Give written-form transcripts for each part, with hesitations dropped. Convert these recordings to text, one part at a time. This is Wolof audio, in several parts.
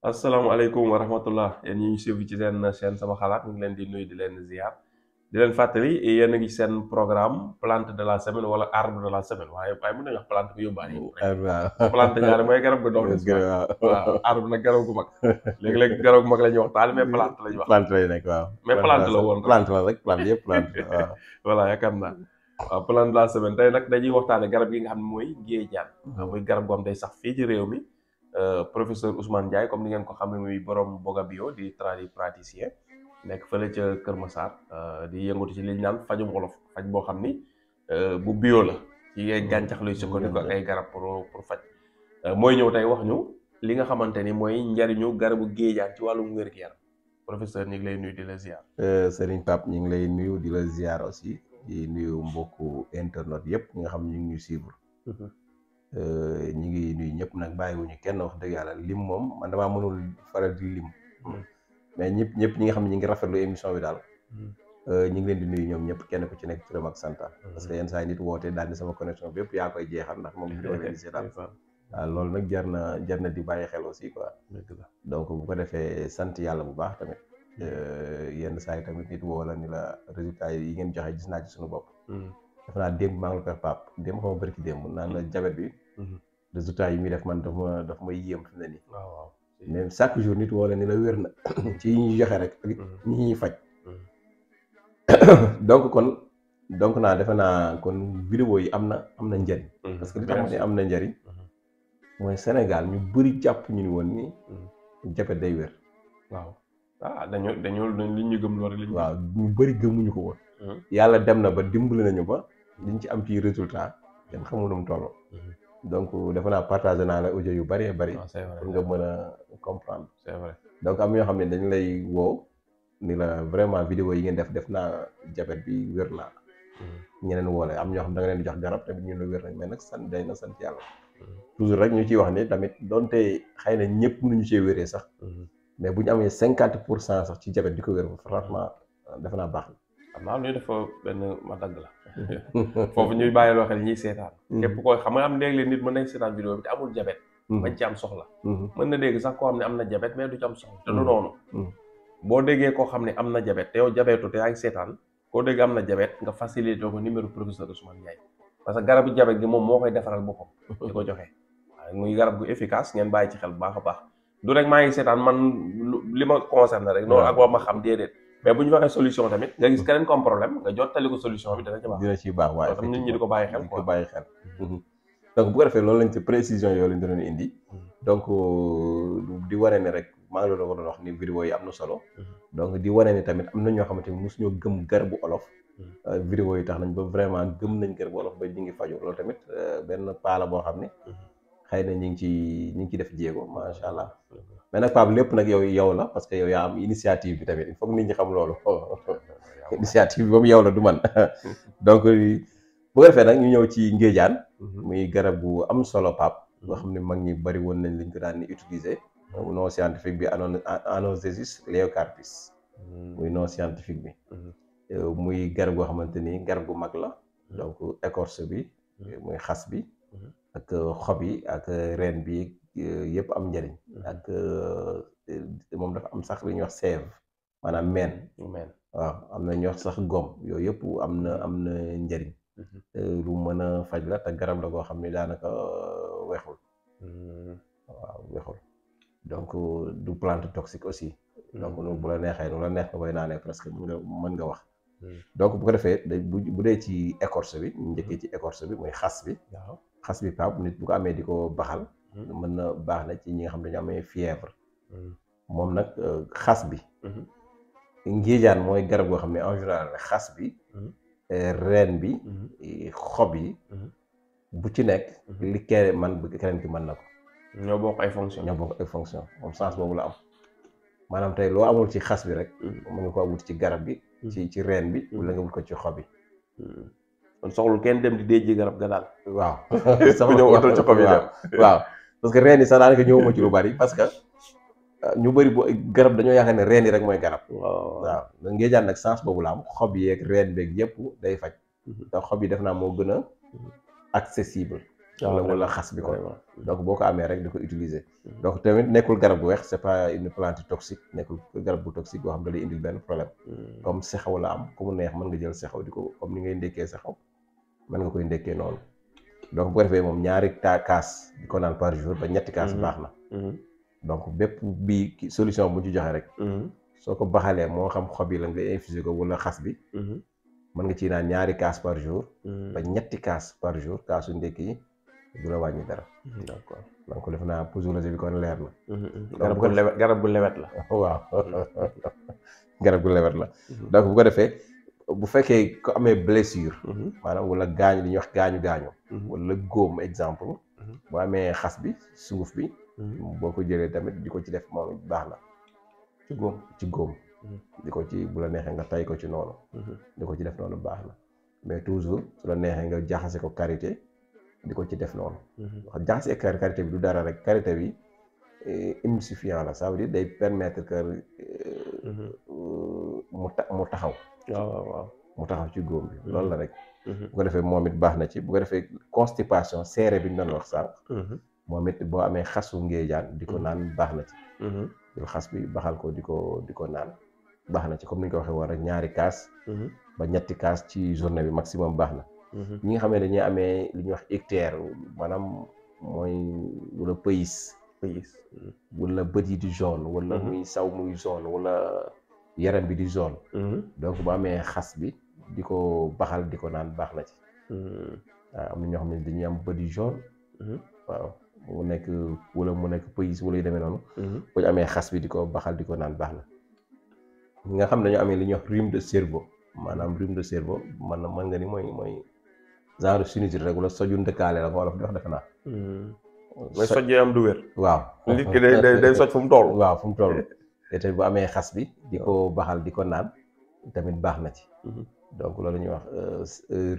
asalaamaaleykum wa rahmatullah yéen ñi ñu suivre ci seen chaîne sama xalaat ñu ngi leen di nuyu di leen ziar di leen fàttali yéen a ngi seen programme plante de la semaine wala arbre de la semaine waaye mën nañu wax plante bi yóbbaale yëpp rek. waaw plante ñaari mooy garab gu ndaw des waaw arbre nag garab gu mag léegi-léegi garab gu mag la ñuy wax taal mais plante la ñuy wax plante lay nekk waaw. mais plante la woon plante la rek plante yëpp plante waaw. voilà yaakaar naa waaw plante de la semaine tey nag dañuy waxtaane garab gi nga xam ne mooy géejaan muy garab goo xam day sax fii ci réew mi. Professeur Ousmane Ndiaye comme ni ngeen ko xamee muy borom Boga Bio di praticien nekk fële ca Kër Massar di yëngatu ci li ñu naan fajum wolof faj boo xam ni bu bio la ci ay gàncax luy sukkandiku ak ay garab pour faj mooy ñëw tey wax ñu li nga xamante ni mooy njariñu garabu géejaan ci wàllum wér-gu-yaram professeur ñu ngi lay nuyu di la ziar. Serigne Pape ñu ngi lay nuyu di la ziar aussi di nuyu mbokku internet yëpp nga xam ñu ngi ñuy suivre. ñi ngi nuyu ñëpp nag bàyyiwuñu kenn wax dëgg yàlla lim moom man damaa mënul faral di lim mais ñëpp ñi nga xam ne ñi ngi rafetlu émission bi daal ñi ngi leen di nuyu ñoom ñëpp kenn ku ci nekk turam ak santa parce que yenn saa yi nit woote daal ni sama connexion bi yëpp yaa koy jeexal ndax moom vidéo la gisee daal waaw loolu nag jar na di bàyyi xel aussi quoi donc bu ko defee sant yàlla bu baax tamit yenn saa yi tamit nit woo la ni la résultat yi ngeen joxe gis naa ci suñu bopp dafa naa démb maa ngi la koy Pape démb xama bëri ki démb naan la jabet bi résultat yi muy def man dafa may yéem fi mu ne nii. waaw mais chaque jour nit woo la ni la wér na. ci yi ñuy joxe rek ak ñi ñuy faj. donc naa defe naa kon vidéo yi am na njariñ. parce que li tax ne am na njariñ. mooy Sénégal ñu bëri jàpp ñu ni woon ni. jabet day wér. waaw dañoo li ñu gëm loolu rek. waaw ñu bëri gëmuñu ko woon. yàlla dem na ba dimbali nañu ba liñ ci am ci résultat kenn xamul nu mu toll. donc defe naa partagé naa la audio yu bëree bëri pour nga mën a comprendre. c'est vrai donc am ñoo xam ne dañ lay woo ni la vraiment vidéo yi ngeen def naa jabet bi wér naa. ñeneen woo la am ñoo xam da nga leen di jox garab tamit ñu la wér nañ mais nag sant day na sant yàlla. toujours rek ñu ciy wax ni tamit donte xëy na ñëpp mënuñu cee wéree sax. mais bu ñu amee 50% sax ci jabet di ko wér franchement defe naa baax na. xam naa luy dafa benn ma dagg la foofu ñuy bàyyi loo xel ñuy seetaan képp koo xam nga am léeg-léeg nit mën nañ seetaan vidéo bi te amul jabet bañ ci am soxla mën na dégg sax koo xam ne am na jabet mais du ci am soxla te du noonu boo déggee koo xam ne am na jabet te yow jabetu te yaa ngi seetaan koo dégg am na jabet nga facilité ko numéro professeur Ousmane Ndiaye parce que garabu jabet gi moom moo koy defaral boppam di ko joxe waaye muy garab gu efficace ngeen bàyyi ci xel bu baax a baax du rek maa ngi seetaan man li ma concerné rek noonu ak waa ma xam déedéet mais bu ñu waxee solution tamit nga gis keneen comme problème nga jottali ko solution bi dina ci baax waaye tam nit ñi di ko bàyyi xel quoi bàyyi xel donc bu ko defee loolu lañ ci précision yooyu lañ doon indi donc di wane ne rek maa ngi la doon wax ni vidéo yi am na solo donc di wane ni tamit am na ñoo xamante ni mosuñoo gëm garabu olof vidéo yi tax nañ ba vraiment gëm nañ garabu olof ba ñu ngi faju loolu tamit benn paala boo xam ne xëy na ñu ngi ci def jéego macha allah mais nag Pape lépp nag yow la parce que yow yaa am initiative bi tamit il faut que nit ñi xam loolu initiative bi moom yow la du man donc bu ko defee nag ñu ñëw ci ngéejaan muy garab bu am solo Pape boo xam ne mag ñi bari woon nañ liñ ko daan ni utiliser nom scientifique bi Anozesis leocarpis muy nom scientifique bi muy garab goo xamante ni garab gu mag la donc écorce bi muy xas bi ak xob yi ak reen bi yëpp am njëriñ ak moom dafa am sax li ñuy wax sève maanaam meen waaw am na ñuy wax sax gom yooyu yëpp am na njëriñ lu mën a faj la te garab la goo xam ne daanaka weexul waaw weexul donc du plante toxique aussi donc bu la neexee nu la neex nga koy naanee presque mën nga wax donc bu ko defee bu dee ci écorce bi ñu njëkkee ci écorce bi muy xas bi xas bi Pape nit bu ko amee di ko baxal mën na baax na ci ñi nga xam dañu amee fièvre moom nag xas bi ngéejaan mooy garab goo xam ne en général xas bi reen bi xob yi bu ci nekk li keneen man bu keneen ki mën na ko ñoo bokk ay fonction moom sens boobu la am maanaam tey loo amul ci xas bi rek mën nga ko wut ci garab bi ci reen bi wala nga wut ko ci xob yi kon soxlu kenn dem di déjji garab ga daal waaw sama ñëw oto ci xob yi dem waaw parce que reen yi sax daanaka ñëwuma ci lu bari parce que ñu bëri bu garab dañoo yaakaar ne reen yi rek mooy garab waaw ngéejaan nag sens boobu la am xob yi ak reen beeg yëpp day faj te xob yi def naa moo gën a accessible wala xas bi kon donc boo ko amee rek di ko utiliser. donc tamit nekkul garab bu weex c'est pas une plante toxique nekkul garab bu toxique boo xam da lay indil benn problème. comme sexaw la am ku mu neex mën nga jël sexaw di ko comme ni ngay ndekkee sexaw mën nga koy ndekkee noonu. donc bu ko defee moom ñaari kaas di ko naan par jour ba ñetti kaas baax na. donc bépp bii solution bu ñu ci joxe rek. soo ko baxalee moo xam xob yi la nga infuser ko wala xas bi. mën nga ciy naan ñaari kaas par jour. ba ñetti kaas par jour kaasu ndekki yi du la wàññi dara. d'accord donc def naa posologie bi kon leer na. garab bu lewet la. waaw garab gu lewet la. donc bu ko defee bu fekkee ko amee blessure. maanaam wala gaañu li ñuy wax gaañu. wala góom exemple. boo amee xas bi sunguf bi. boo ko jëlee tamit di ko ci def moom baax na. ci góom. di ko ci bu la neexee nga tay ko ci noonu. di ko ci def noonu baax na mais toujours su la neexee nga jaxase ko karité di ko ci def noonu. wax jaxase karité bi du dara rek karité bi émulsifiant la ça veut dire day permettre que mu taxaw. waaw mu taxaw ci góom bi loolu la rek. bu ko defee moom it baax na ci bu ko defee constipation seere bi ñu doon wax sànq. moom it boo amee xasu ngéejaan di ko naan baax na ci. jël xas bi baxal ko di ko naan baax na ci comme ni ñu ko waxee woon rek ñaari kaas. ba ñetti kaas ci journée bi maximum baax na. ñi nga xam ne dañuy amee li ñuy wax ictère maanaam mooy wala pays. wala bët yi di jaune. wala muy saw muy jaune wala yaram bi di jaune. donc bu amee xas bi di ko baxal di ko naan baax na ci. waaw am na ñoo xam ne dañuy am bët yu jaune. waaw mu nekk wala mu nekk pays wala yu demee noonu. bu ñu amee xas bi di ko baxal di ko naan baax na. ñi nga xam ne dañoo amee li ñuy wax rhume de cerveau maanaam rhume de cerveau mën nga ni mooy genre sinusite rek wala soju ndëkkaale la ko wolof di wax defe naa. mooy soj am du wér. waaw nit ki day soj fu mu toll. waaw fu mu toll te tamit bu amee xas bi di ko baxal di ko naan tamit baax na ci. donc loolu ñuy wax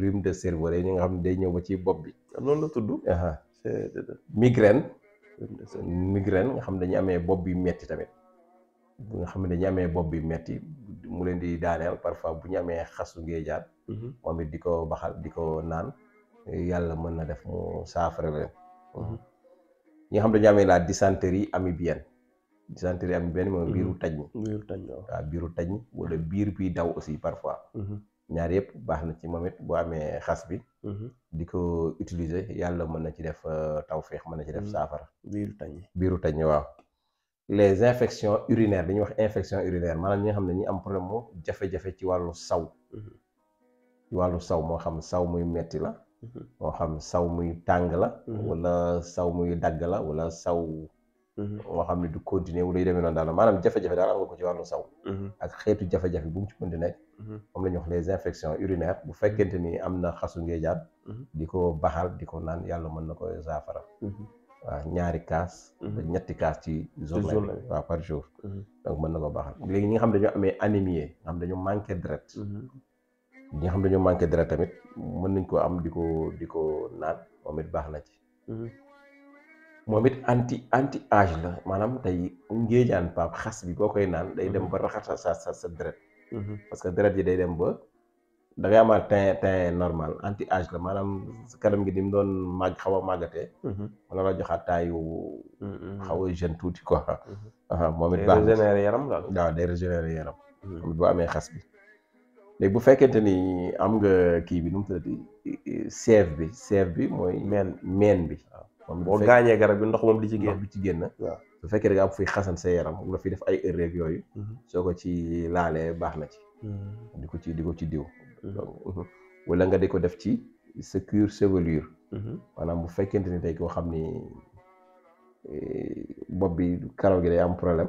rhume de cerveau day ñi nga xam ne day ñëw ba ci bopp bi. loolu la tudd. migraine nga xam dañuy amee bopp bi metti tamit bu nga xam ne dañuy amee bopp bi metti mu leen di daaneel parfois bu ñu amee xasu ngéejaan. moom it di ko baxal di ko naan yàlla mën na def mu saafara leen. ñi nga xam dañu amee la dysenterie amibienne. dysenterie amibienne mooy biiru tañ. waaw biiru tañ wala biir biy daw aussi parfois. ñaar yëpp baax na ci moom it boo amee xas bi. di ko utiliser yàlla mën na ci def tawféex mën na ci def saafara. biiru tañ waaw. les infections urinaires dañuy wax infection urinaire maanaam ñi nga xam ne ñi am problème mu jafe-jafe ci wàllu saw. ci wàllu saw moo xam saw muy metti la. moo xam saw muy tàng la. wala saw muy dagg la wala saw. moo xam ne du continuer wala yu demee noonu daal maanaam jafe-jafe daal am nga ko ci wàllu saw. ak xeetu jafe-jafe bu mu ci mënti nekk. moom la ñuy wax les infections urinaires bu fekkente ni am na xasu ngéejaan. di ko baxal di ko naan yàlla mën na koy saafara. waaw ñaari kaas. ba ñetti kaas ci journée bi waaw par jour. donc mën na ko baxal léegi ñi nga xam dañoo amee anémie nga xam dañoo manqué deret. ñi nga xam dañoo manqué deret tamit mën nañ ko am di ko naan moom it baax na ci. moom it anti âge la maanaam tey ngéejaan paap xas bi boo koy naan day dem ba raxas sa deret. parce que deret yi day dem ba da ngay amaat teint normal anti âge la maanaam kanam gi ni mu doon màgg xaw a màggatee. mën na la joxaat taayu xaw a jeune tuuti quoi. moom it baax na régénérer yaram la. waaw day régénérer yaram. moom it boo amee xas bi. léegi bu fekkente ni am nga kii bi nu mu tuddati sève bi mooy. meen bi. boo gaañee garab bi ndox moom di ci génn. ndox bi ci génn. waaw su fekkee da nga am fuy xasan sa yaram wala fi def ay erreur yooyu. soo ko ci laalee baax na ci. di ko ci diw. wala nga di ko def ci sa cuir chevelure. maanaam bu fekkente ni tey koo xam ni bopp bi karaw gi day am problème.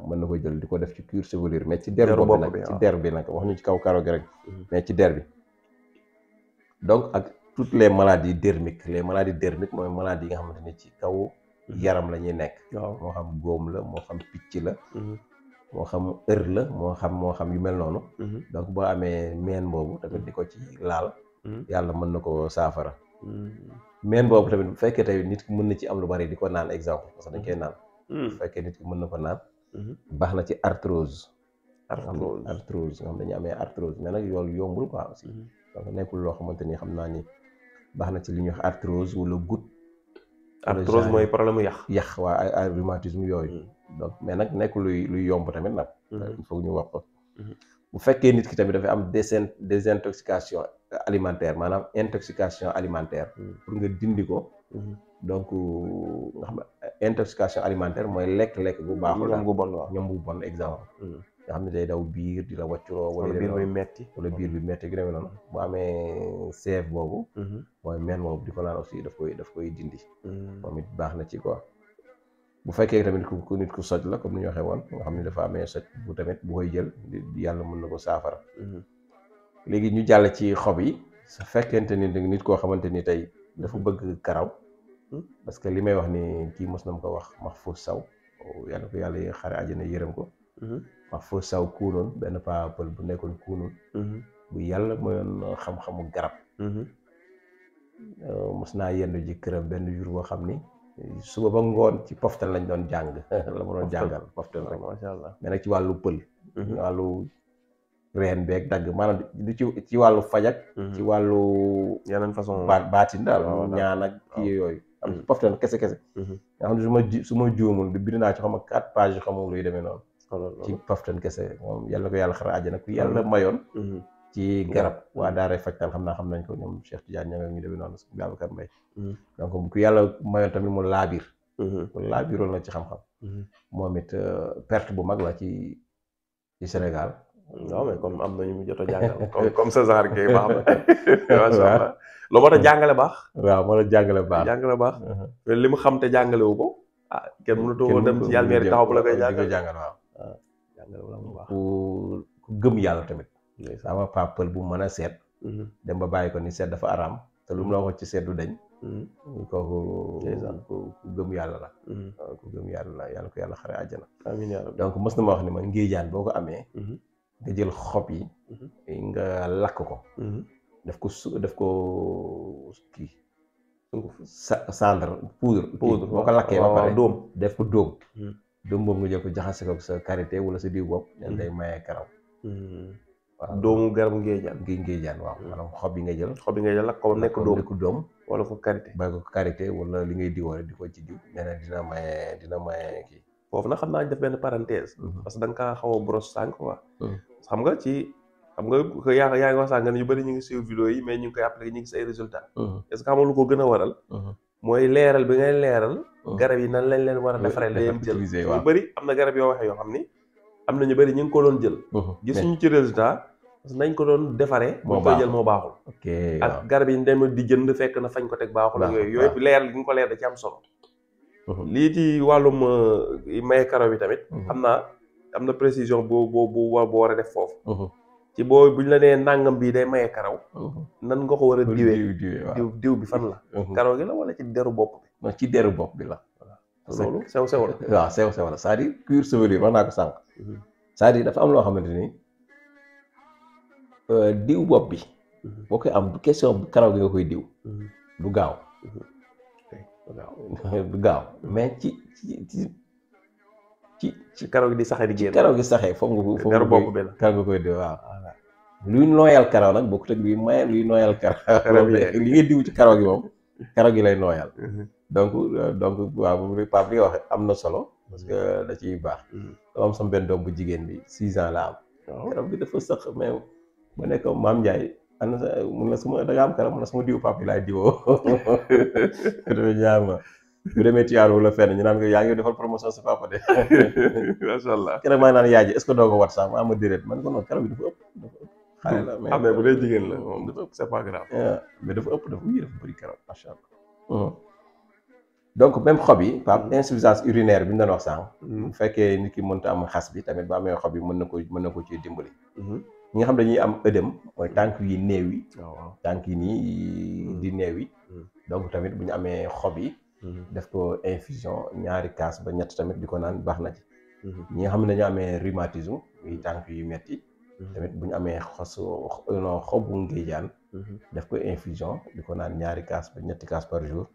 mën na ko jël di ko def ci cuir chevelure mais ci der bopp bi nag ci der bi nag wax ñu ci kaw karaw gi rek. mais ci der bi donc ak toutes les maladies dermiques mooy maladies yi nga xamante ni ci kaw yaram la ñuy nekk. moo xam góom la moo xam picc la. moo xam la moo xam yu mel noonu. donc boo amee meen boobu tamit di ko ci laal. yàlla mën na ko saafara. meen boobu tamit bu fekkee tamit nit ki mën na ci am lu bari di ko naan exemple parce que dañ koy naan. bu fekkee nit ki mën na ko naan. baax na ci arthrose. arthrose nga xam dañuy amee arthrose mais nag yoolu yombul quoi aussi. donc nekkul loo xamante ni xam naa ni baax na ci li ñuy wax arthrose wala goutte arthrose mooy problème mu yàq waa ay rhumatisme yooyu. donc mais nag nekk luy yomb tamit nag. il faut ñu wax ko. bu fekkee nit ki tamit dafay am désintoxication alimentaire maanaam intoxication alimentaire. pour nga dindi ko. donc nga xam ne intoxication alimentaire mooy lekk-lekk bu baaxul. ñam bu bon waaw ñam bu bon exemple. nga xam ne day daw biir di la wàccuroo. wala biir bi metti wala biir bi metti gi demee noonu. bu amee CF boobu. mooy meen boobu di ko naan aussi daf koy dindi. moom it baax na ci quoi. bu fekkee tamit ku nit ku soj la comme ni ñu waxee woon nga xam ne dafa amee soj bu tamit bu koy jël yàlla mën na ko saafara. léegi ñu jàll ci xob yi. su fekkente ni nit koo xamante ni tey dafa bëgg karaw. parce que li may wax ni kii mos na ma ko wax Mahfouz Sow yàlla ko yàlla xare àjjana yërëm ko. Mahfouz Sow kuunoon benn paa pël bu nekkoon kuunoon. bu yàlla mayoon xam-xamu garab. mos naa yendu ji këram benn jour boo xam ni suba ba ngoon ci poftan lañ doon jàng la ma doon jàngal poftan rek macha allah mais nag ci wàllu pël. wàllu reen beeg dagg maanaam du ci wàllu fajak ci wàllu yeneen façon baatin daal ñaan ak kii yooyu. am ci poftan kese. nga xam ne su ma juumul bind naa ci xam 4 pages xamul luy demee noonu. ci poftan kese moom yàlla ko yàlla xara àjjana ku yàlla mayoon. ci garab waa daaray fajtal xam nañ ko ñoom Cheikh Tidiane ña nga ñu demee noonu Babacar Mbaye. donc ku yàlla mayoon tamit mu laabir. laabiroon na ci xam-xam. moom it perte bu mag la ci Sénégal. waaw mais comme am nañu mu jot a jàngal comme ça genre kii baax na macha allah loo moo tax jàngale baax. waaw moo tax jàngale baax. jàngale baax. li mu xam te jàngale wu ko. ah kenn mënatoo dem ci yàlla meeri taxaw bu la koy jàngal waaw. jàngale wu la mu baax. ku gëm yàlla tamit. sama papal bu mën a seet. dem ba bàyyi ko ni seet dafa araam te lu mu la wax ci seet du dañ. kooku ku gëm yàlla la. ku gëm yàlla la yàlla ko yàlla xare àjjana. amiin yaa rabbi. donc mës na ma wax ni man ngéejaan boo ko amee. nga jël xob yi. nga lakk ko. def ko kii. cendre poudre. boo ko lakkee ba pare dóom def ko dóom. dóom boobu nga jël ko jaxase ko sa karité wala sa diw bopp. nen day maye karaw. waaw doomu garabu ngéejaan waaw maanaam xob yi nga jël. xob yi nga jël lakk ko nekk dóom. wala ko karité. bàyyi ko karité wala li ngay diwoo di ko ci diw. nee na dina maye kii. foofu nag xam naa def benn parenthèse. parce que da nga kaa xaw a brosse sànq quoi. xam nga yaa ngi wax sànq ne ñu bëri ñu ngi suivre vidéo yi mais ñu ngi koy appliquer ñu ngi gis ay résultats. est-ce que xam nga lu ko gën a waral. mooy leeral bi ngay leeral. garab yi nan lañ leen war a defaree. leen jël ñu bëri am na garab yoo waxee yoo xam ni am na ñu bëri ñu ngi ko doon jël. gisuñu ci résultat parce que nañ ko doon defaree. moo koy jël moo baaxul. ak garab yi dem di jënd fekk na fañ ko teg baaxul. ak yooyu leeral gi nga ko leer da ci am solo. lii ci wàllum maye karaw bi tamit. xam naa am na précision boo war a def foofu. ci boo buñ la nee nangam bii day maye karaw. nan nga ko war a diwee diw bi fan la. karaw gi la wala ci deru bopp bi. non ci deru bopp bi la. loolu sew la. waaw sew la c'est-à-dire cuir chevelu wax naa ko sànq. c'est-à-dire dafa am loo xamante ni diw bopp bi. boo koy am du question karaw gi nga koy diw. du gaaw. du gaaw mais ci karaw gi di saxee di génn. karaw gi saxee foofu nga ko bopp bi la karaw nga koy diw waaw. luy nooyal karaw nag bokkut ak luy maye luy nooyal karaw. li ngay diw ci karaw gi moom karaw gi lay nooyal. donc waaw bu Pape li nga wax am na solo. parce que da ciy baax. dama am sama benn doom bu jigéen bi 6 ans la am. karaw gi dafa sax mais ma ne ko Maam Ndiaye ana sa mun na suma da nga am karaw mun na suma diw Pape yi laay diwoo. dafa ñaar ma bu demee Tiyaaru wala fenn ñu naan ko yaa ngi defal promotion sa papa de. macha allah keroog maa ngi naan yaay ji est-ce que doo ko wat sax ma ama déret man ko noonu karaw gi dafa ëpp xale la mais bu dee jigéen la moom dafa ëpp c'est pas grave. mais dafa ëpp dafa bëri karaw macha allah. donc même xob yi par insuffisance urinaire bi ñu doon wax sànq. bu fekkee nit ki mënta am xas bi tamit ba amee xob yi mën na ko ci dimbali. ñi nga xam dañuy am œdème mooy tànk yi néew yi. tànk yi nii di néew yi. donc tamit bu ñu amee xob yi. def ko infusion ñaari kaas ba ñett tamit di ko naan baax na ci. ñi nga xam ne dañoo amee rhumatisme yi tànk yu metti tamit bu ñu amee xobu ngéejaan. def ko infusion di ko naan ñaari kaas ba ñetti kaas par jour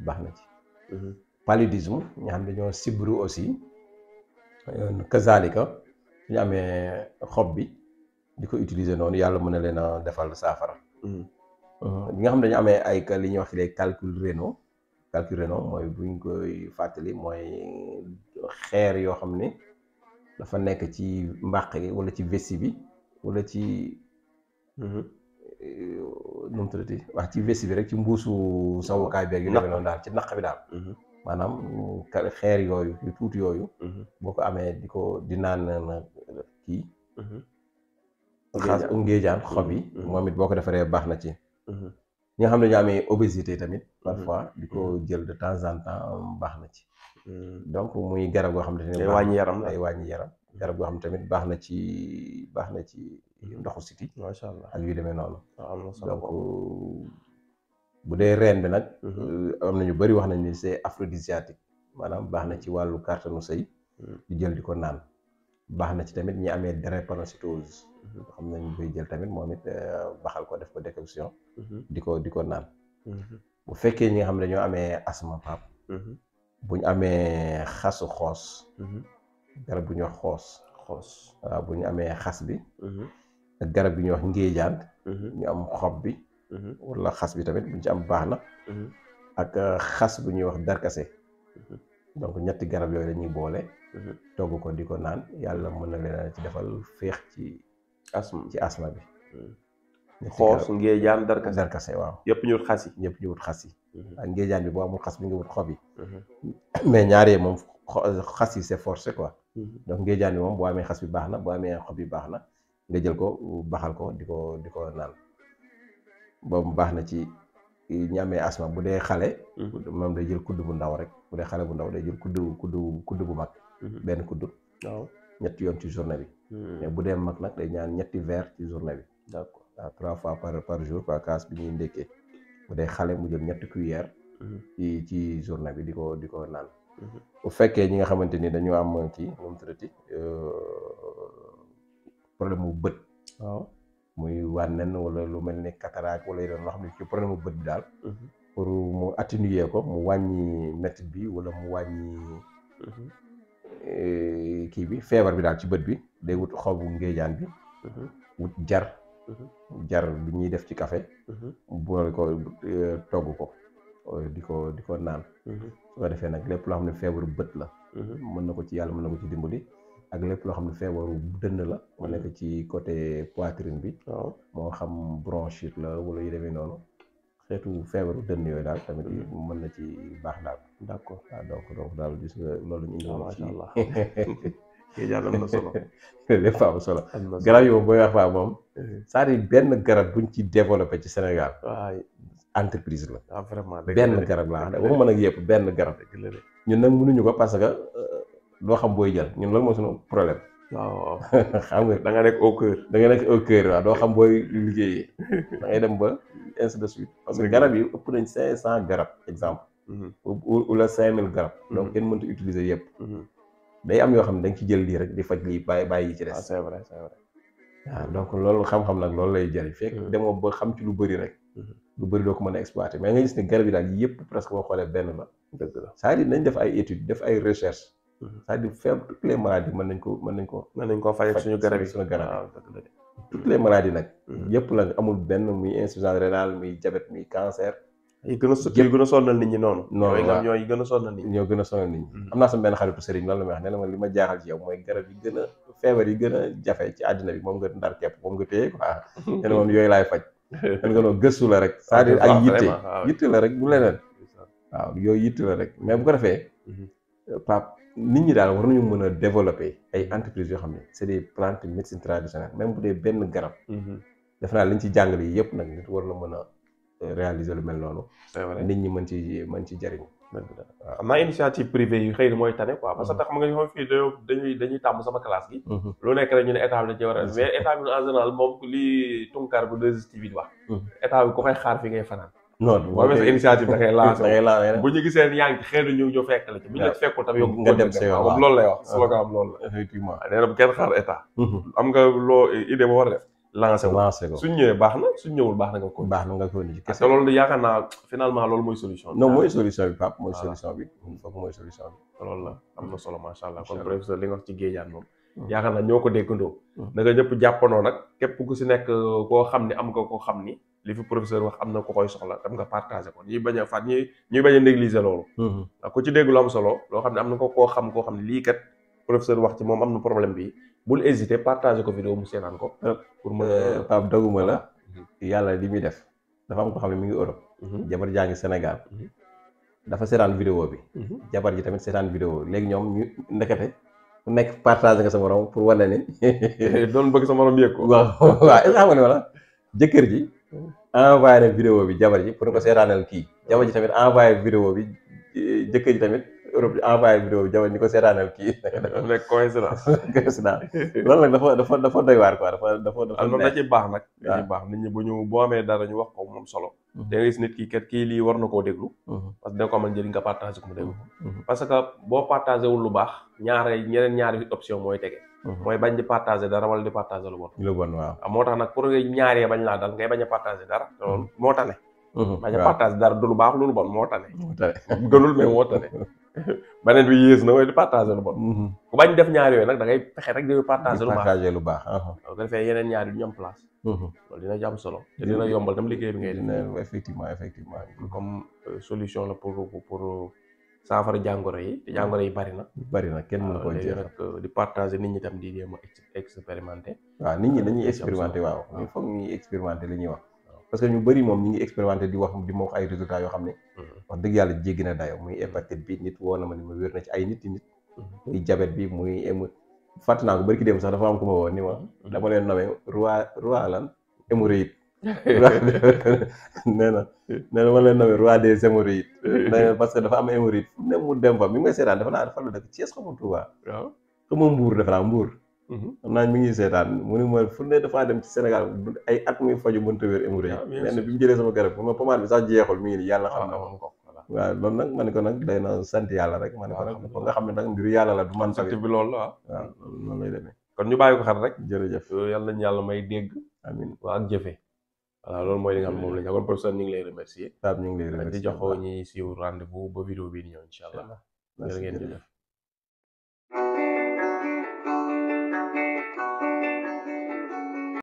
baax na ci. paludisme ñi xam ne dañoo sibru aussi kazalika ñu amee xob bi di ko utiliser noonu yàlla mën na leen a defal saafara. ñi nga xam ne dañu amee ay li ñuy wax les calculs rénaux calcul non mooy buñ koy fàttali mooy xeer yoo xam ne dafa nekk ci mbàq gi wala ci vessie bi wala ci nu mu tuddati wax ci vessie bi rek ci mbuusu sawukaay beeg yu demee noonu daal ci naq bi daal maanaam xeer yooyu yu tuuti yooyu boo ko amee di naan na kii ngéejaan xob yi moom it boo ko defaree baax na ci ñi nga xam ne ñu amee obésité tamit parfois di ko jël de temps en temps baax na ci donc muy garab goo xam ne day wàññi yaram day wàññi yaram garab goo xam ne tamit baax na ci ndoxu siti macha allah ak yu demee noonu donc donc bu dee reen bi nag am na ñu bëri wax nañ ni c'est aphrodisiaque maanaam baax na ci wàllu kàttanu sëy di jël di ko naan baax na ci tamit ñi amee drépanocytose xam nañ koy jël tamit moom it baxal ko def ko décoction di ko naan bu fekkee ñi nga xam ne dañoo amee asthme pap bu ñu amee xasu xoos garab bu ñuy wax xoos waaw bu ñu amee xas bi ak garab bi ñuy wax ngéejaan ñu am xob bi wala xas bi tamit bu ñu ci am baax na ak xas bu ñuy wax darkase donc ñetti garab yooyu lañuy boole togg ko di ko naan yàlla mën na leen ci defal féex ci asma bi xoos ngéejaan darkase waaw yëpp ñu wut xas yi ñëpp ñu wut xas yi ak ngéejaan bi boo amul xas bi nga wut xob yi mais ñaaree moom xas yi c'est forcé quoi donc ngéejaan bi moom boo amee xas bi baax na boo amee xob yi baax na nga jël ko baxal ko di ko naan boobu baax na ci ñi amee asma bu dee xale moom day jël kudd bu ndaw rek bu dee xale bu ndaw day jël kudd bu mag benn kudd waaw ñetti yoon ci journée bi mais bu dee mag nag day ñaan ñetti verre ci journée bi d'accord waaw 3 fois par jour par kaas bi ñuy ndékkee bu dee xale mu jël ñetti cuillère ci journée bi di ko naan bu fekkee ñi nga xamante ni dañoo am kii moom traité problème mu bët waaw muy wànnen wala lu mel ni cataracte wala yeneen loo xam ne ci problème mu bët bi daal pour mu atténuer ko mu wàññi métit bi wala mu wàññi kii bi feebar bi daal ci bët bi day wut xobu ngéejaan bi wut jar bi ñuy def ci café boole ko togg ko di ko naan su ko defee nag lépp loo xam ne feebaru bët la mën na ko ci yàlla mën na ko ci dimbali ak lépp loo xam ne feebaru dënn la mu nekk ci côté poitrine bi moo xam bronchite la wala yu demee noonu xeetu feebaru dënn yooyu daal tamit mën na ci baax daal d'accord waaw donc daal gis nga loolu ñu indi woon ci ngéejaan am na solo lépp am solo garab yi moom booy wax faa moom c'est-à-dire benn garab buñ ci développé ci Sénégal entreprise la vraiment benn garab laa wax waxuma nag yëpp benn garab ñun nag mënuñu ko parce que doo xam booy jël ñun loolu mooy suñu problème waaw xam nga da nga nekk au cœur waaw doo xam booy liggéeyee da ngay dem ba ainsi de suite parce que garab yi ëpp nañ 500 garab exemple wala 5000 garab donc kenn mënta utiliser yëpp day am yoo xam ne da nga ci jël lii rek di faj lii bàyyi yi ci des c'est vrai waaw donc loolu xam-xam nag loolu lay jëriñ fekk demoo ba xam ci lu bëri rek lu bëri doo ko mën a exploiter mais nga gis ne garab yi daal yëpp presque boo xoolee benn la dëgg la c'est-à-dire nañ def ay études def ay recherche c'est-à-dire feebar toutes les maladies mën nañ ko faj ak suñu garab yi toutes les maladies nag yëpp la amul benn muy insuffisance rénale muy diabète muy cancer yi gën a sonal nit ñi noonu ñooy gën a sonal nit ñi ñoo gën a sonal nit ñi am naa sama benn xaritu sëriñ loolu la may wax nee na ma li ma jaaxal ci yow mooy garab yi gën a feebar yi gën a jafe ci àddina bi moom nga ndar kepp moom nga téye quoi nee na moom yooyu laay faj dan nga noonu gëstu la rek c'est-à-dire ak yitte la rek du leneen waaw yooyu yitte la rek mais bu ko defee Pape nit ñi daal war nañu mën a développer ay entreprises yoo xam ne c'est des plantes médecine traditionnelle même bu dee benn garab def naa liñ ci jàngale yi yëpp nag nit war na mën a réaliser lu mel noonu nit ñi mën ci jariñ waaw am naa initiative privée yi xëy na mooy tane quoi parce que tax ma nga ñoo fii dañuy tàmm sama classe gi lu nekk rek ñu ne état bi da ci war a mais état bi en général moom lii tunkar bu 2STV di wax état bi ku koy xaar fi ngay fanaan non boo amee sa initiative da ngay lancé bu ñu gisee yaa ngi xëy na ñu fekk la ci bu ñu la ci fekkul tam yóbbu nga dem sa yoon moom loolu lay wax slogan am loolu la effectivement nee na bu kenn xaar état am nga loo idée ba war a def lancé ko suñ ñëwee baax na suñ ñëwul baax na nga ko ni parce que loolu yaakaar naa finalement loolu mooy solution bi non mooy solution bi Pape mooy solution bi foog mooy solution bi loolu la am na solo macha allah kon professeur li nga wax ci géejaan moom yaakaar naa ñoo ko déggandoo. da nga ñëpp jàppandoo nag képp ku si nekk koo xam ni am nga koo xam ni li fi professeur wax am na ko koy soxla tam nga partagé ko ñuy bañ a faat ñuy bañ a négliger loolu. ndax ku ci dégg lu am solo loo xam ne am na ko koo xam ne lii kat professeur wax ci moom am na problème bi bul hésiter partagé ko vidéo mu seetaan ko. pour mën a Pape doguma la. yàlla li muy def dafa am ko xam ne mi ngi Europe. jabar jaa ngi Sénégal. dafa seetaan vidéo bi. jabar ji tamit seetaan vidéo léegi ñoom ñu ndekete ku nekk partagé nga sa morom pour wane ni. doon bëgg sa morom yëg ko. waaw waaw est-ce que xam nga ne wala jëkkër ji envoyé na vidéo bi jabar ji pour ko seetaanal kii jabar ji tamit envoyé vidéo bi jëkkër ji tamit Europe envoyé vidéo bi jabar ni ko seetaanal kii. nekk coïncidence. loolu nag dafa doy waar quoi dafa loolu da ci baax nag. da ci baax nit ñi boo amee dara ñu wax ko moom solo. da nga gis nit ki kat kii lii war na koo déglu. parce que da ko amal njëriñ nga partagé ko mu déglu. parce que boo partagé wul lu baax ñaari option mooy tege. mooy bañ di partagé dara wala di partagé lu bon. lu bon waaw. moo tax nag pour ñaaree bañ laa dal ngay bañ a partagé dara. loolu moo tane. bañ a partagé dara du lu baax lu bon moo tane. gënul mais moo tane. beneen bi yées na mooy di partagé lu bon. ku bañ def ñaar yooyu nag da ngay fexe rek di partagé lu baax. ko defee yeneen ñaar yi ñu am place. loolu dina jàmm solo. te dina yombal tam liggéey bi ngay def. effectivement comme solution la pour saafara jàngoro yi te jàngoro yi bari na kenn mënu ko jeexal nag di partager nit ñi tam di jéem a expérimenté. waaw nit ñi dañuy expérimenté waaw il faut ñuy expérimenté li ñuy wax parce que ñu bëri moom ñi ngi expérimenté di ma wax ay résultats yoo xam ne wax dëgg yàlla jéggi na dayo muy hépatite bi nit woo na ma ni ma wér na ci ay nit muy diabète bi muy fàtt naa ko bari ki dem sax dafa am ku ma woo ni ma dama leen nomee roi lan hémorroïde nee na ma leen nomee roi des hémorroïdes parce que dafa am hémorroïde fu ne mu dem fa mi ngi may seetaan dafa naa dafa la dëkk Thiès xamul Touba waaw xama Mbour dafa naa Mbour xam naa mi ngi seetaan mu ni ma fu ne dafaa dem ci Sénégal ay at muy faju mënta wér hémorroïde nee na bi mu jëlee sama garab ma pommade bi sax jeexul mi ngi nii yàlla xam na ko waaw loolu nag ma ne ko nag day na sant yàlla rek ma ne ko nag ko nga xam ne nag mbiru yàlla la du man sant bi loolu la waaw noonu lay demee kon ñu bàyyi ko xel rek jërëjëf yàlla nañu yàlla may dégg amiin waa ak jëfe voilà loolu mooy li nga xam moom la ñu kon professeur ñu ngi lay remercier Pape ñu ngi lay remercier di joxoo ñi siiw rendez-vous ba vidéo bii di ñëw incha allah jërë ngeen jëf